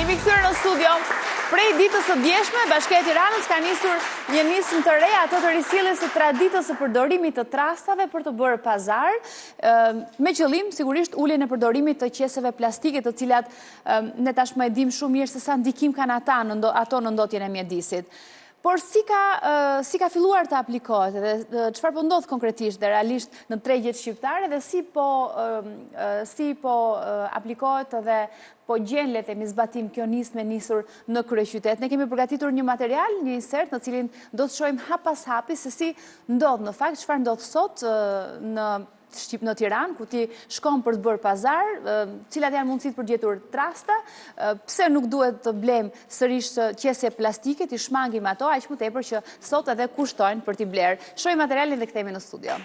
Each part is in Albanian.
Jemi kthyer në studio. Prej ditës së djeshme, Bashkia e Tiranës ka nisur një nismë të re, atë të risjelljes së traditës së përdorimit të trastave për të bërë pazar, me qëllim sigurisht uljen e përdorimit të qeseve plastike, të cilat ne tashmë e dimë shumë mirë se sa ndikim kanë ata në ato në ndotjen e mjedisit. Por si ka si ka filluar të aplikohet dhe çfarë po ndodh konkretisht dhe realisht në tregjet shqiptare dhe si po si po aplikohet dhe po gjen le të themi zbatim kjo nismë e nisur në kryeqytet. Ne kemi përgatitur një material, një insert në cilin do të shohim hap pas hapi se si ndodh në fakt çfarë ndodh sot në Shqip në Tiranë, ku ti shkon për të bërë pazar, cilat janë mundësitë për të gjetur trasta, pse nuk duhet të blejmë sërish qese plastike, t'i shmangim ato, aq më tepër që sot edhe kushtojnë për t'i blerë. Shohim materialin dhe kthehemi në studio.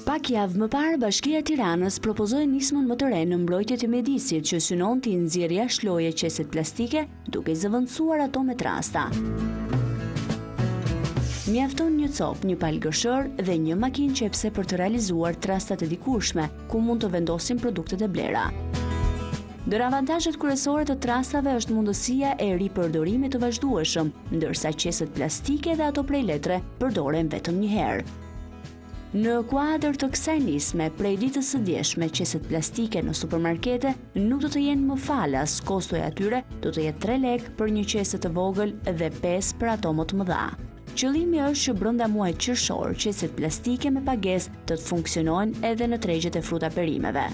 Pak javë më parë, Bashkia e Tiranës propozoi nismën më të re në mbrojtje të mjedisit që synon t'i nxjerrë jashtë loje qeset plastike, duke i zëvendësuar ato me trasta. Mjafton një copë, një palë gërshërë dhe një makinë qepëse për të realizuar trastat e dikurshme, ku mund të vendosim produktet e blera. Ndër avantazhet kryesore të trastave është mundësia e ripërdorimit të vazhdueshëm, ndërsa qeset plastike dhe ato prej letre përdoren vetëm një herë. Në kuadër të kësaj nisme, prej ditës së djeshme qeset plastike në supermarkete nuk do të jenë më falas, kostoja e tyre do të jetë 3 lekë për një qese të vogël dhe 5 për ato më të mëdha. Qëllimi është që brenda muajit qershor qeset plastike me pagesë të funksionojnë edhe në tregjet e fruta perimeve.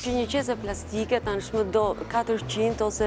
Që një qese plastike tashmë do 400 ose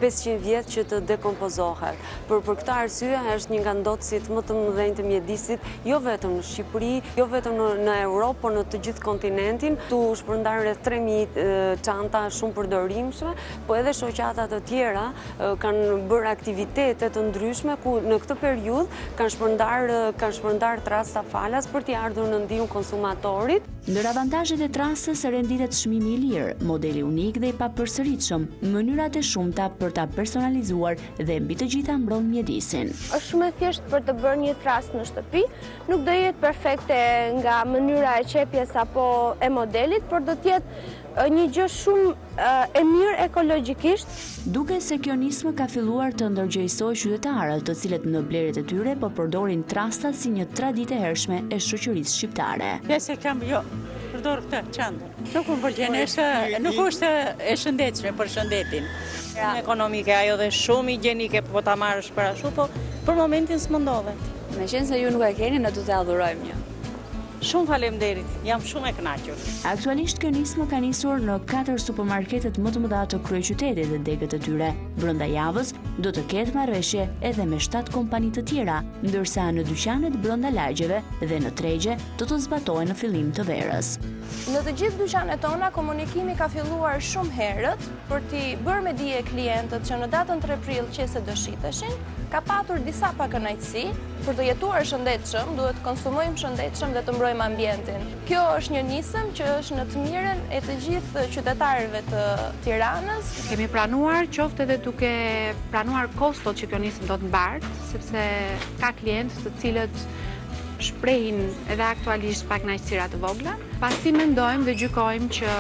500 vjet që të dekompozohet. Për për këtë arsye është një nga ndotësit më të mëdhenj të mjedisit, jo vetëm në Shqipëri, jo vetëm në, në Europë, por në të gjithë kontinentin. Tu shpërndarë rreth 3000 çanta shumëpërdorimshme, po edhe shoqata të tjera kanë bërë aktivitete të ndryshme ku në këtë periudhë kanë shpërndarë kanë shpërndarë trasta falas për t'i ardhur në ndihmë konsumatorit. Ndër avantazhet e trastës renditet çmimi i lirë, modeli unik dhe i papërsëritshëm, mënyrat e shumta për ta personalizuar dhe mbi të gjitha mbron mjedisin. Është shumë e thjeshtë për të bërë një trastë në shtëpi, nuk do jetë perfekte nga mënyra e qepjes apo e modelit, por do të jetë një gjë shumë e mirë ekologjikisht. Duket se kjo nismë ka filluar të ndërgjegjësojë qytetarët, të cilët në blerjet e tyre po përdorin trastat si një traditë e hershme e shoqërisë shqiptare. Qese kam, jo, përdor këtë çantën. Nuk më pëlqen, është, nuk është e shëndetshme për shëndetin. Shumë ekonomike ajo dhe shumë higjienike po ta marrësh për ashtu, po për momentin s'më ndodhet. Meqenëse ju nuk e keni, ne do t'jua dhurojmë një. Shumë faleminderit, jam shumë e kënaqur. Aktualisht kjo nismë ka nisur në katër supermarketet më të mëdha të kryeqytetit dhe degët e tyre. Brenda javës do të ketë marrëveshje edhe me 7 kompani të tjera, ndërsa në dyqanet brenda lagjeve dhe në tregje do të zbatohen në fillim të verës. Në të gjithë dyqanet tona komunikimi ka filluar shumë herët për t'i bërë me dije klientët që në datën 3 prill qeset do shiteshin, ka patur disa pakënaqësi, Për të jetuar shëndetshëm, duhet të konsumojmë shëndetshëm dhe të mbrojmë ambientin. Kjo është një nismë që është në të mirën e të gjithë qytetarëve të Tiranës. Kemi pranuar, qoftë edhe duke pranuar kostot që kjo nismë do të mbartë, sepse ka klientë të cilët shprehin edhe aktualisht pakënaqësira të vogla, pasi mendojmë dhe gjykojmë që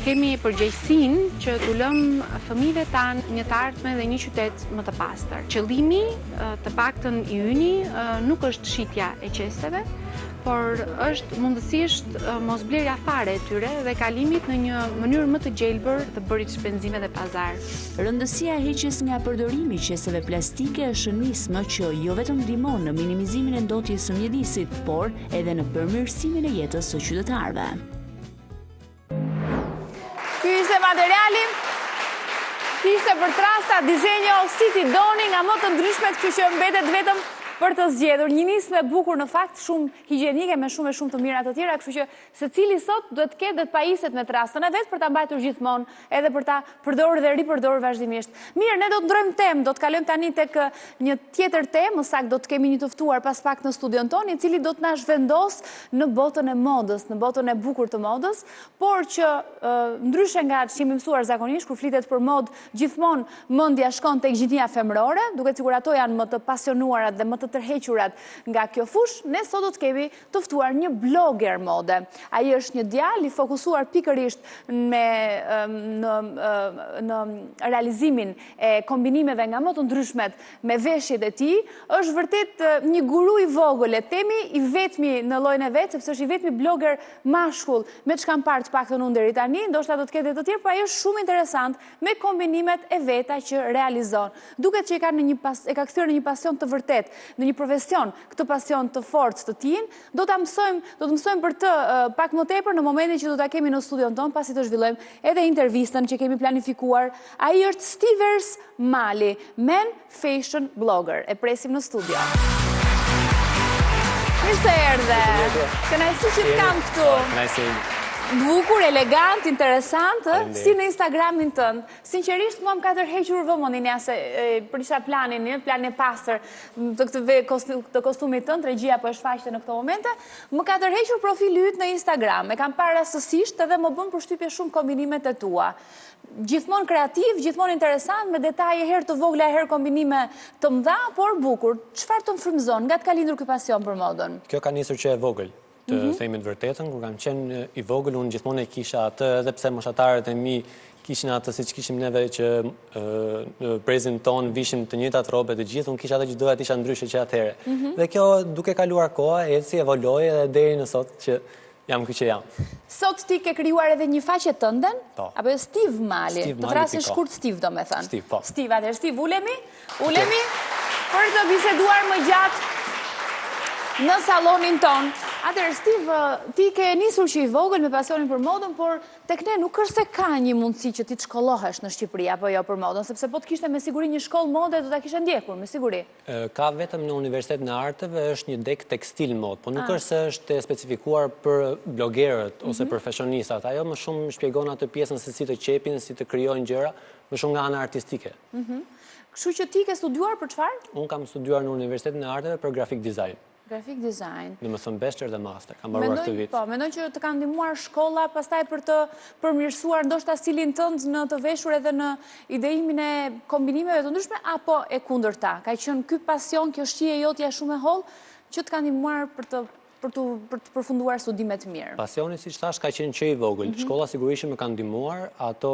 kemi përgjegjësinë që t'u lëmë fëmijëve tanë një të ardhme dhe një qytet më të pastër. Qëllimi të paktën i yni, nuk është shitja e qeseve, por është mundësisht mosblerja fare e tyre dhe kalimit në një mënyrë më të gjelbër të bërit shpenzime dhe pazar. Rëndësia e heqjes nga përdorimi i qeseve plastike është nismë që jo vetëm ndihmon në minimizimin e ndotjes së mjedisit, por edhe në përmirësimin e jetës së qytetarëve. Ky ishte materiali. Ky ishte për trasta, dizenjo, si t'i doni nga më të ndryshmet, kështu që mbetet vetëm për të zgjedhur. Një nismë e bukur në fakt, shumë higjienike, me shumë e shumë të mira të tjera, kështu që secili sot duhet të ketë dhe të pajiset me trastën e vet për ta mbajtur gjithmonë, edhe për ta përdorur dhe ripërdorur vazhdimisht. Mirë, ne do të ndërrojmë temë, do të kalojmë tani tek një tjetër temë, më saktë do të kemi një të ftuar pas pak në studion tonë, i cili do të na zhvendosë në botën e modës, në botën e bukur të modës, por që ndryshe nga ç'jemi mësuar zakonisht, kur flitet për modë, gjithmonë mendja shkon tek gjinia femërore, duket sikur ato janë më të pasionuarat dhe më të. të tërhequrat nga kjo fushë, ne sot do të kemi të ftuar një bloger mode. Ai është një djalë i fokusuar pikërisht me në në realizimin e kombinimeve nga më të ndryshmet me veshjet e tij. Është vërtet një guru i vogël, le të themi, i vetmi në llojin e vet, sepse është i vetmi bloger mashkull me ç'kam parë të paktën unë deri tani, ndoshta do të ketë edhe të tjerë, por ai është shumë interesant me kombinimet e veta që realizon. Duket që e ka në një pas, e ka kthyer në një pasion të vërtetë, në një profesion, këtë pasion të fortë të tijin, do ta mësojmë, do të mësojmë për të pak më tepër në momentin që do ta kemi në studion tonë, pasi të zhvillojmë edhe intervistën që kemi planifikuar. Ai është Stivers Mali, Men Fashion Blogger. E presim në studio. Mirë se erdhe. Kënaqësi që të kam këtu. Kënaqësi. Bukur, elegant, interesant, si në Instagramin tënd. Sinqerisht, mua më ka tërhequr vëmendjen, ja se prisha planin, planin e pastër të këtë të kostumit tënd, regjia po e shfaqte në këto momente, më ka tërhequr profili yt në Instagram. E kam parë rastësisht edhe më bënë përshtypje shumë kombinimet e tua. Gjithmonë kreativ, gjithmonë interesant, me detaje herë të vogla, herë kombinime të mëdha, por bukur. Çfarë të frymëzon? Nga të ka lindur ky pasion për modën? Kjo ka nisur që e vogël, të mhm. themi të vërtetën, kur kam qenë i vogël, unë gjithmonë e kisha atë, edhe pse moshatarët e mi kishin atë siç kishim neve që në brezin tonë vishim të njëjtat rrobe të gjithë, unë kisha atë që doja të isha ndryshe që atëherë. Mhm. Dhe kjo duke kaluar koha, eci, evoloi edhe deri në sot që Jam ky që jam. Sot ti ke krijuar edhe një faqe tënden? Po. Apo jo Steve Mali? Steve Mali. Të thërrasim shkurt Steve, domethënë. Steve, po. Steve, atëherë Steve, ulemi, ulemi për të biseduar më gjatë në sallonin tonë. Atëherë Steve, ti ke nisur që i vogël me pasionin për modën, por tek ne nuk është se ka një mundësi që ti të shkollohesh në Shqipëri apo jo për modën, sepse po të kishte me siguri një shkollë mode do ta kishe ndjekur, me siguri. Ka vetëm në Universitetin e Arteve është një degë tekstil modë, po nuk ah. është se është e specifikuar për blogerët ose mhm. për fashionistat. Ajo më shumë shpjegon atë pjesën se si të qepin, si të krijojnë gjëra, më shumë nga ana artistike. Mhm. Kështu që ti ke studiuar për çfarë? Unë kam studiuar në Universitetin e Arteve për grafik design. Grafik design. Domethënë bachelor dhe master, kam mbaruar këtë vit. Po, mendoj që të ka ndihmuar shkolla pastaj për të përmirësuar ndoshta stilin tënd në të veshur edhe në ideimin e kombinimeve të ndryshme apo e kundërta. Ka qenë ky pasion, kjo shije jotja shumë e hollë që të ka ndihmuar për të për të për të përfunduar studimet mirë. Pasioni, siç thashë, ka qenë që i vogël. Mhm. Shkolla sigurisht që më ka ndihmuar, ato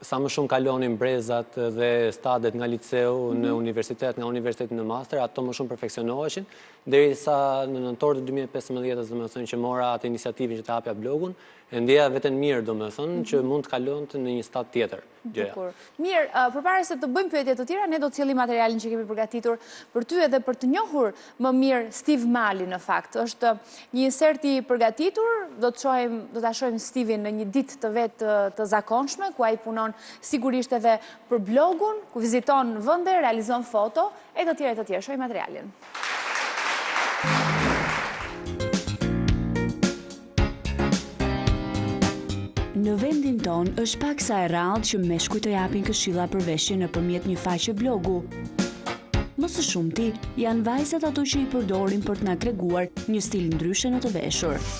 sa më shumë kalonin brezat dhe stadet nga liceu në mhm. universitet, nga universiteti në master, ato më shumë perfeksionoheshin, derisa në nëntor të 2015-ës, domethënë që mora atë iniciativën që të hapja blogun, e ndjeja veten mirë, domethënë, që mhm. mund të kalonte në një stad tjetër. Bukur. Mirë, përpara se të bëjmë pyetje të tjera, ne do të sjellim materialin që kemi përgatitur për ty edhe për të njohur më mirë Steve Mali në fakt. Është një insert i përgatitur, do të shohim, do ta shohim Stevin në një ditë të vet të zakonshme ku ai punon sigurisht edhe për blogun, ku viziton vende, realizon foto e të tjera e të tjera. Shohim materialin. Në vendin tonë është paksa e rrallë që meshkujt të japin këshilla për veshje nëpërmjet një faqe blogu. Më së shumti janë vajzat ato që i përdorin për të na treguar një stil ndryshe në të veshur.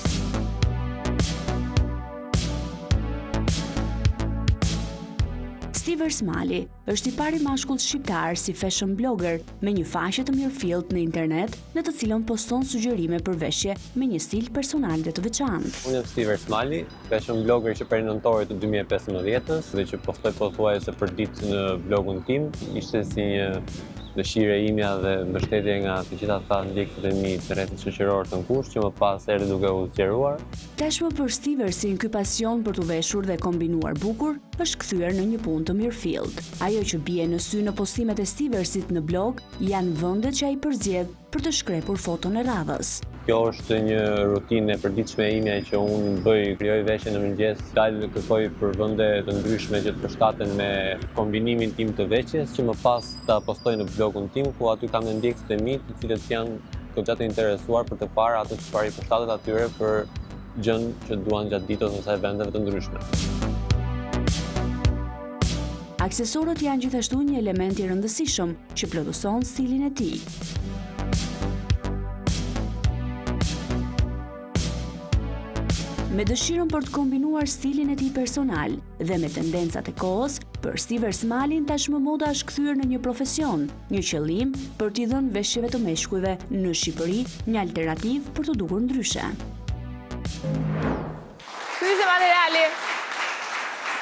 Stivers Mali është i pari mashkull shqiptar si fashion blogger me një faqe të mirëfilltë në internet në të cilën poston sugjerime për veshje me një stil personal dhe të veçantë. Unë jam Stivers Mali, fashion blogger që prej nëntorit të 2015-ës dhe që postoj pothuajse përditë në blogun tim. Ishte si një dëshirë e imja dhe mbështetje nga të gjithë ata ndjekësit e mi të rrjetit shoqëror të ngushtë që më pas erdhi duke u zgjeruar. Tashmë për Stiversin ky pasion për t'u veshur dhe kombinuar bukur është kthyer në një punë të mirëfilltë. Ajo që bie në sy në postimet e Stiversit në blog janë vendet që ai përzgjedh për të shkrepur foton e radhës. Kjo është një rutinë e përditshme e imja që unë bëj, krijoj veshje në mëngjes, dal kërkoj për vende të ndryshme që të përshtaten me kombinimin tim të veshjes, që më pas ta postoj në blogun tim, ku aty kam dhe ndjekësit e mi, të cilët janë goxha të interesuar për të parë atë çfarë i përshtatet atyre për gjënë që duan gjatë ditës ose vendeve të ndryshme. Aksesorët janë gjithashtu një element i rëndësishëm që plotëson stilin e tij. Me dëshirën për të kombinuar stilin e tij personal dhe me tendencat e kohës, për Stivers Malin tashmë moda është kthyer në një profesion, një qëllim për t'i dhënë veshjeve të meshkujve në Shqipëri një alternativë për t'u dukur ndryshe. Ky ishte materiali.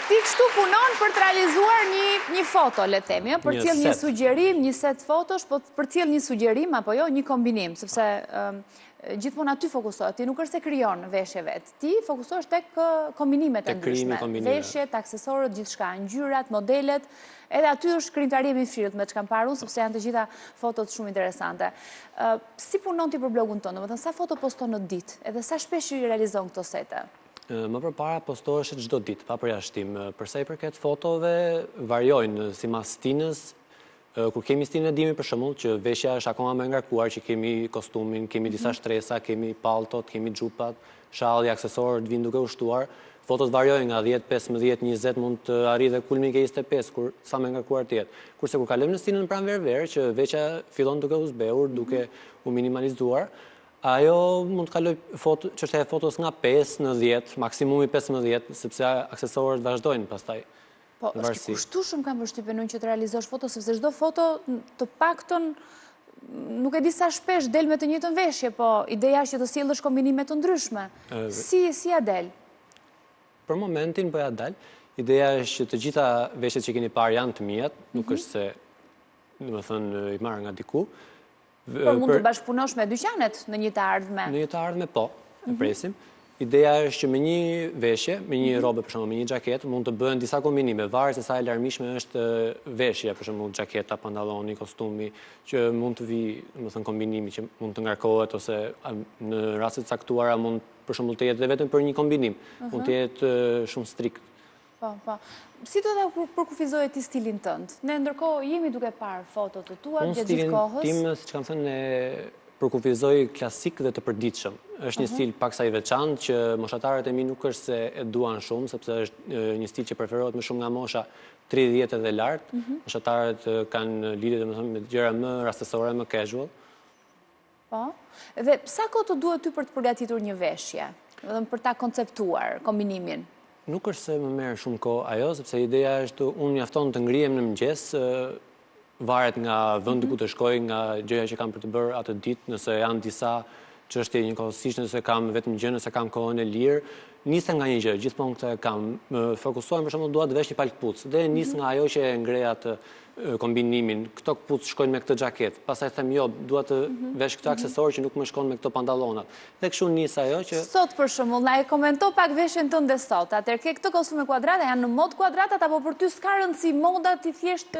Ti kështu punon për të realizuar një, një foto, le të themi, për të sjellë një sugjerim, një set fotosh, po për të sjellë një sugjerim apo jo, një kombinim, sepse gjithmonë aty fokusohet. Ti nuk është se krijon veshje vetë. Ti fokusohesh tek kombinimet e ndryshme. Veshjet, aksesorët, gjithçka, ngjyrat, modelet, edhe aty është krijimtari e mirëfilltë me ç'kam parë unë, sepse janë të gjitha fotot shumë interesante. Si punon ti për blogun tënd? Domethënë sa foto poston në ditë? Edhe sa shpesh i realizon këto sete? Më përpara postoheshe çdo ditë, pa përjashtim. Për sa i përket fotove, variojnë simas stinës, Kur kemi stinën e dimrit për shembull, që veshja është akoma më e ngarkuar, që kemi kostumin, kemi disa mhm. shtresa, kemi palltot, kemi xhupat, shalli, aksesorët vijnë duke u shtuar, fotot variojnë nga 10, 15, 20, mund të arrijë dhe kulmin ke 25, kur sa më e ngarkuar të jetë. Kurse kur kalojmë në stinën pranverë-verë, që veshja fillon duke u zbehur, duke mhm. u minimalizuar, ajo mund të kalojë foto, çështja e fotos nga 5 në 10, maksimumi 15, sepse aksesorët vazhdojnë pastaj. Po, është i kushtueshëm kam përshtypjen unë që të realizosh foto, sepse çdo foto të paktën nuk e di sa shpesh del me të njëjtën veshje, po ideja është që të sjellësh kombinime të ndryshme. Si si ia del? Për momentin po ia dal. Ideja është që të gjitha veshjet që keni parë janë të miat, nuk mhm. është se, domethënë, i marr nga diku. Por mund të bashkëpunosh me dyqanet në një të ardhme? Në një të ardhme, po, e mhm. presim. Ideja është që me një veshje, me një mhm. rrobe, për shembull, me një xhaketë, mund të bëhen disa kombinime, varet se sa e larmishme është veshja, për shembull, xhaketa, pantalloni, kostumi, që mund të vijë, domethënë, kombinimi që mund të ngarkohet ose në raste të caktuara mund për shembull të jetë dhe vetëm për një kombinim, mund të jetë shumë strikt. Po, po. Si do ta përkufizoje ti stilin tënd? Ne ndërkohë jemi duke parë foto të tua gjatë gjithë kohës. Unë stilin tim, siç kam thënë, e përkufizoj klasik dhe të përditshëm. Është një stil paksa i veçantë që moshatarët e mi nuk është se e duan shumë, sepse është një stil që preferohet më shumë nga mosha 30 edhe lart. Mhm. Moshatarët kanë lidhje domethënë me gjëra më rastësore, më casual. Po. Dhe sa kohë të duhet ty për të përgatitur një veshje? Domethënë për ta konceptuar kombinimin? Nuk është se më merr shumë kohë ajo, sepse ideja është unë mjafton të ngrihem në mëngjes, varet nga vendi mhm. ku të shkoj, nga gjëja që kam për të bërë atë ditë, nëse janë disa çështje njëkohësisht, nëse kam vetëm gjë, nëse kam kohën e lirë, nisem nga një gjë, gjithmonë këtë e kam. Fokusohem për shembull dua të vesh një palë këpucë dhe nis mhm. nga ajo që e ngre atë kombinimin, këto këpucë shkojnë me këtë xhaketë, pastaj them jo, dua të mhm. vesh këtë mhm. aksesor që nuk më shkon me këto pantallonat. Dhe kështu nis ajo që Sot për shembull, na e komento pak veshjen tënde sot. Atëherë ke këtë kostum me kuadrata, janë në modë kuadratat apo për ty s'ka rëndësi moda ti thjesht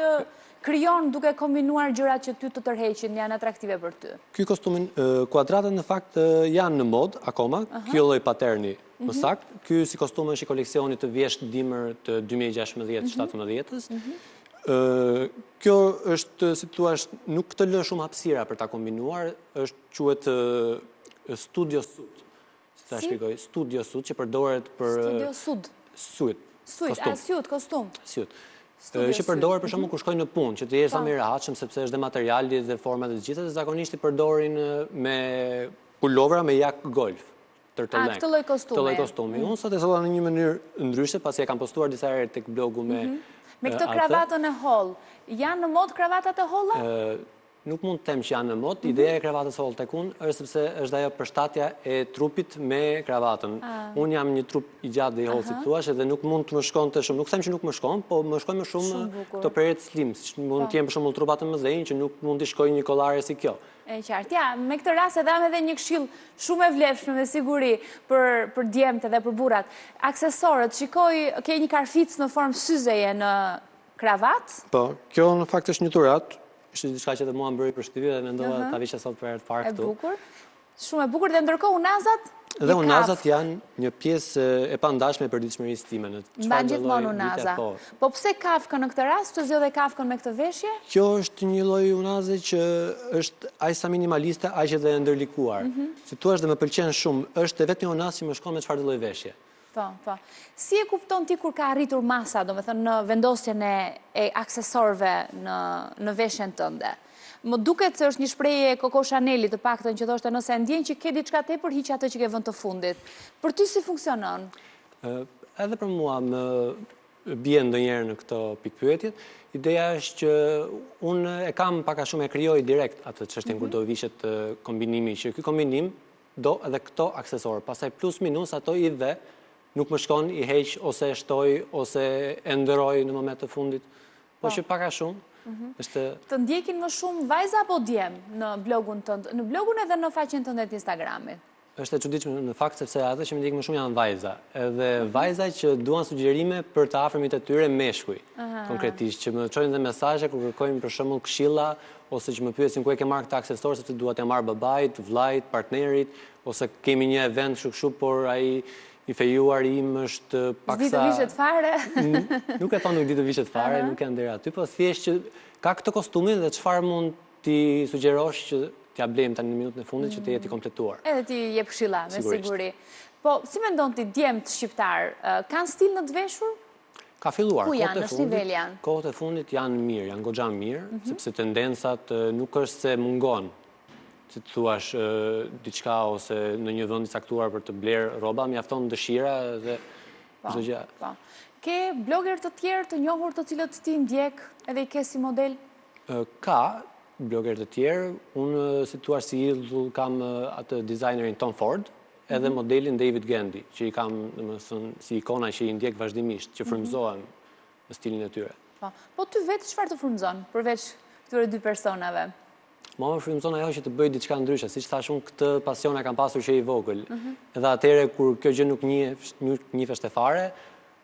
krijon duke kombinuar gjërat që ty të tërheqin, janë atraktive për ty. Ky kostumin kuadratat në fakt janë në modë akoma, ky lloj paterni Më mhm. saktë, ky si kostum është i koleksionit të vjeshtë dimër të 2016-17-ës. Mhm. Kjo është, si të thuash, nuk të lë shumë hapësira për ta kombinuar, është quhet studio suit. Si ta shpjegoj, studio suit që përdoret për Studio suit. Suit. Suit, a suit, kostum. Suit. Që përdoret për shembull mhm. kur shkojnë në punë, që të jesh sa po. më i rehatshëm sepse është dhe materiali dhe forma dhe të gjitha, dhe zakonisht i përdorin me pulovra me jakë golf. Turtleneck. A, këtë lloj kostumi. Këtë lloj kostumi. Mm. Unë sot e solla në një mënyrë ndryshe, pasi e kam postuar disa herë tek blogu me mhm. Me këtë kravatën e hollë, janë në modë kravatat e holla? Nuk mund të them që janë në modë. Mhm. Ideja e kravatës së hollë tek unë është sepse është ajo përshtatja e trupit me kravatën. Ah. Unë jam një trup i gjatë dhe i hollë, si të thuash, edhe nuk mund të më shkonte shumë. Nuk them që nuk më shkon, po më shkojnë më shumë këto prerjet slim, siç mund po. të jenë për shembull trupa të mëdhenj që nuk mund t'i shkojë një kollare si kjo. E qartë. Ja, me këtë rast e dhamë edhe një këshillë shumë e vlefshme me siguri për për djemtë dhe për burrat. Aksesorët, shikoj, ke një karficë në formë syzeje në kravatë? Po, kjo në fakt është një dhuratë, është diçka që edhe mua më bëri përshtypje dhe mendova ta vishja sot për herë të parë këtu. E bukur. Shumë e bukur dhe ndërkohë unazat Dhe unazat janë një pjesë e pandashme e përditshmërisë time në Mban gjithmonë unaza. Po. po pse kafkën në këtë rast, pse zgjodhe kafkën me këtë veshje? Kjo është një lloj unaze që është aq sa minimaliste, aq edhe e ndërlikuar. Mhm. Si të thuash dhe më pëlqen shumë, është e vetmja unazë që më shkon me çfarëdo lloj veshje. Po, po. Si e kupton ti kur ka arritur masa, domethënë në vendosjen e, e aksesorëve në, në veshjen tënde? Më duket se është një shprehje e Coco Chanelit të paktën që thoshte nëse e ndjen që ke diçka tepër, hiq atë që ke vënë të fundit. Për ty si funksionon? Edhe për mua më bie ndonjëherë në këto pikëpyetjet. Ideja është që unë e kam pak a shumë e krijoj direkt atë çështjen kur mhm. do vishet kombinimi, që ky kombinim do edhe këto aksesorë. Pastaj plus minus ato i dhe nuk më shkon, i heq ose e shtoj ose e ndërroj në moment të fundit. Po, po që pak a shumë mhm. është Të ndjekin më shumë vajza apo djem në blogun tënd, në blogun edhe në faqen tënde të Instagramit? Është e çuditshme në fakt sepse ato që më ndjekin më shumë janë vajza. Edhe mhm. vajza që duan sugjerime për të afërmit e tyre meshkuj. Konkretisht që më çojnë dhe mesazhe kur kërkojnë për shembull këshilla ose që më pyesin ku e ke marrë këtë aksesor sepse dua t'ia marr babait, vllait, partnerit ose kemi një event kështu kështu por ai i fejuari im është paksa S'di të vishet fare. Nuk e thonë nuk di të vishet fare, nuk janë deri aty, po thjesht që ka këtë kostumin dhe çfarë mund t'i sugjerosh që t'ia blejmë tani në minutën e fundit që të jetë i kompletuar. Edhe ti jep këshilla, me siguri. Po, si mendon ti djemtë shqiptarë, kanë stil në të veshur? Ka filluar. Ku janë, në ç'nivel janë? Kohët e fundit janë mirë, janë goxha mirë, mhm. sepse tendencat nuk është se mungon, si të thuash diçka ose në një vend i caktuar për të blerë rroba, mjafton dëshira dhe po, çdo gjë. Po. Ke bloger të tjerë të njohur të cilët ti ndjek edhe i ke si model? Ka bloger të tjerë, unë si të thuash si idhull kam atë dizajnerin Tom Ford, edhe mhm. modelin David Gandy, që i kam, domethënë, si ikona që i ndjek vazhdimisht, që mhm. frymëzohem në stilin e tyre. Po, po ty vetë çfarë të frymëzon, përveç këtyre dy personave? Mua më frymëzon ajo që të bëj diçka ndryshe, siç thashë unë këtë pasion e kam pasur që i vogël. Mhm. Edhe atëherë kur kjo gjë nuk njiheshte fare,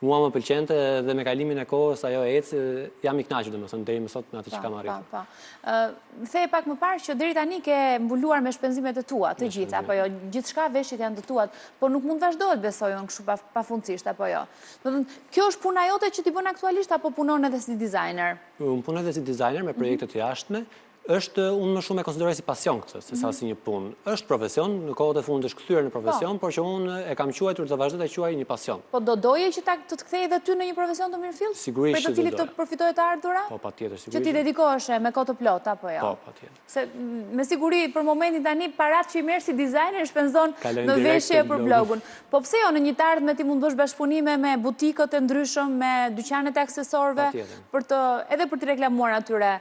Mua më pëlqente dhe me kalimin e kohës ajo eci, jam i kënaqur domethënë deri më sot me atë që kam arritur. Po, po. Më the pak më parë që deri tani ke mbuluar me shpenzimet e tua, të gjitha, apo jo, gjithçka veshjet janë të tuat, po nuk mund të vazhdohet besoj unë kështu pafundësisht, apo jo. Domethënë, kjo është puna jote që ti bën aktualisht apo punon edhe si dizajner? Unë punoj edhe si dizajner me projekte të jashtme, Është, unë më shumë e konsideroj si pasion këtë, se sa mhm. si një punë. Është profesion, në kohët e fundit është kthyer në profesion, po. por që unë e kam quajtur të vazhdoj ta quaj një pasion. Po do doje që ta të të kthehej dhe ty në një profesion të mirëfilltë? Sigurisht që do doja. Prej të cilit të përfitoje të ardhura? Po, patjetër, sigurisht. Që t'i dedikoheshe me kohë të plotë, apo jo? Po, patjetër. Se me siguri për momentin tani paratë që i merr si dizajner i shpenzon në veshje për blogun. Po pse jo në një të ardhme ti mund të bësh bashkëpunime me butikët e ndryshëm, me dyqanet e aksesorëve, për të edhe për t'i reklamuar atyre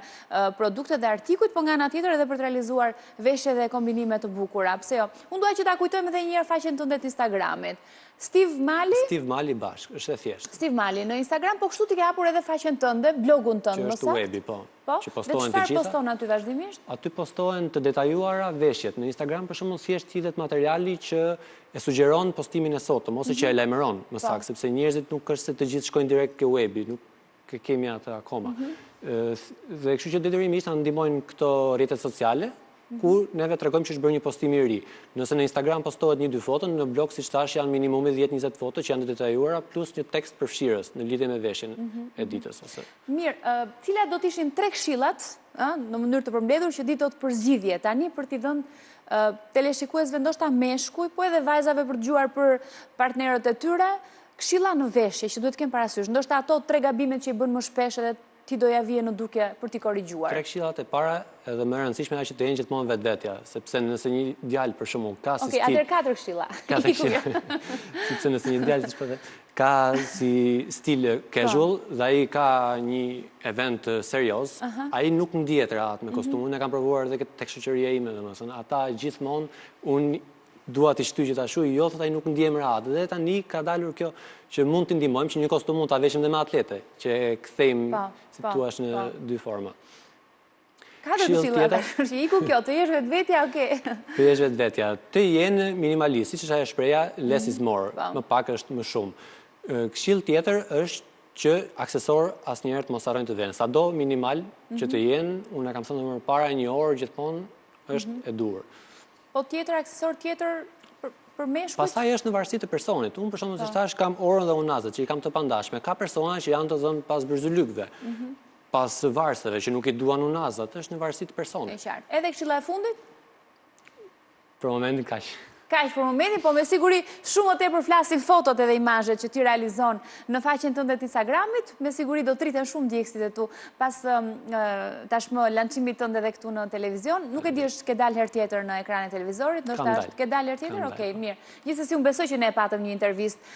produktet dhe artikujt, po nga ana tjetër edhe për të realizuar veshje dhe kombinime të bukura. Pse jo? Unë dua që ta kujtojmë edhe një herë faqen tënde të Instagramit. Steve Mali? Steve Mali bashkë, është e thjeshtë. Steve Mali në Instagram, po kështu ti ke hapur edhe faqen tënde, blogun tënd, më saktë? Që është webi, po. Po, që postohen të gjitha. Dhe çfarë poston aty vazhdimisht? Aty postohen të detajuara veshjet. Në Instagram për shembull thjesht hidhet materiali që e sugjeron postimin e sotëm ose që e mhm. lajmëron, më po. saktë, sepse njerëzit nuk është se të gjithë shkojnë direkt ke webi, nuk e kemi atë akoma. Mhm. Dhe kështu që detyrimisht na ndihmojnë këto rrjetet sociale, mhm. ku neve tregojmë që është bërë një postim i ri. Nëse në Instagram postohet një dy foto, në blog siç thashë janë minimumi 10-20 foto që janë të detajuara plus një tekst përfshirës në lidhje me veshjen mhm. e ditës ose. Mirë, cilat do të ishin tre këshillat, ë, në mënyrë të përmbledhur që ti do të përzgjidhje tani për t'i dhënë teleshikuesve ndoshta meshkuj, po edhe vajzave për të dëgjuar për partnerët e tyre, Këshilla në veshje që duhet të kenë parasysh, ndoshta ato tre gabimet që i bën më shpesh edhe ti do ia vije në dukje për t'i korrigjuar. Tre këshillat e para edhe më e rëndësishmja është që të jenë gjithmonë vetvetja, sepse nëse një djalë për shembull ka si stil. Okej, atëherë katër këshilla. Katër këshilla. Sepse nëse një djalë siç po the, ka si stil casual po. dhe ai ka një event serioz, ai nuk ndihet rehat me mhm. kostumin. Unë e kam provuar edhe tek shoqëria ime, domethënë, ata gjithmonë unë dua t'i shtyj që ta shuj, jo thotë ai nuk ndihem rehat. Dhe tani ka dalur kjo që mund t'i ndihmojmë që një kostum mund ta veshim dhe me atlete, që e kthejmë po, si po, thua në po. dy forma. Katër këshilla, që iku kjo, të jesh vetvetja, okej. Të jesh vetvetja, të jenë minimalist, siç është ajo shprehja, less is more, mhm, më pak është më shumë. Këshillë tjetër është që aksesorë asnjëherë të mos harrojnë të venë. Sado minimal që të mhm. jenë, unë e kam thënë më parë një orë gjithmonë është mhm. e duhur. Po tjetër, aksesor tjetër për meshkujt? Pastaj është në varësi të personit. Unë për shembull siç po. thashë kam orën dhe unazat që i kam të pandashme. Ka persona që janë të dhënë pas byzylykëve, mhm. pas varseve që nuk i duan unazat, është në varësi të personit. E qartë. Edhe këshilla e fundit? Për momentin kaq. Kaq për momentin, po me siguri shumë më tepër flasin fotot edhe imazhet që ti realizon në faqen tënde të Instagramit, me siguri do të rriten shumë ndjekësit e tu pas tashmë lançimit tënd edhe këtu në televizion. Nuk e di është ke dalë herë tjetër në ekranin e televizorit, ndoshta është ke dalë herë tjetër, okej, mirë. Gjithsesi unë besoj që ne patëm një intervistë,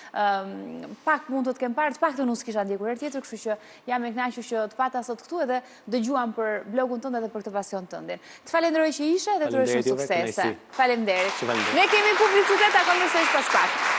pak mund të të kem parë, të paktën unë s'kisha ndjekur herë tjetër, kështu që jam e kënaqur që të pata sot këtu edhe dëgjuam për blogun tënd edhe për këtë pasion tëndin. Të falenderoj që ishe dhe të uroj shumë suksese. Faleminderit. Ne kemi publicitet, takohemi sërish pas pak.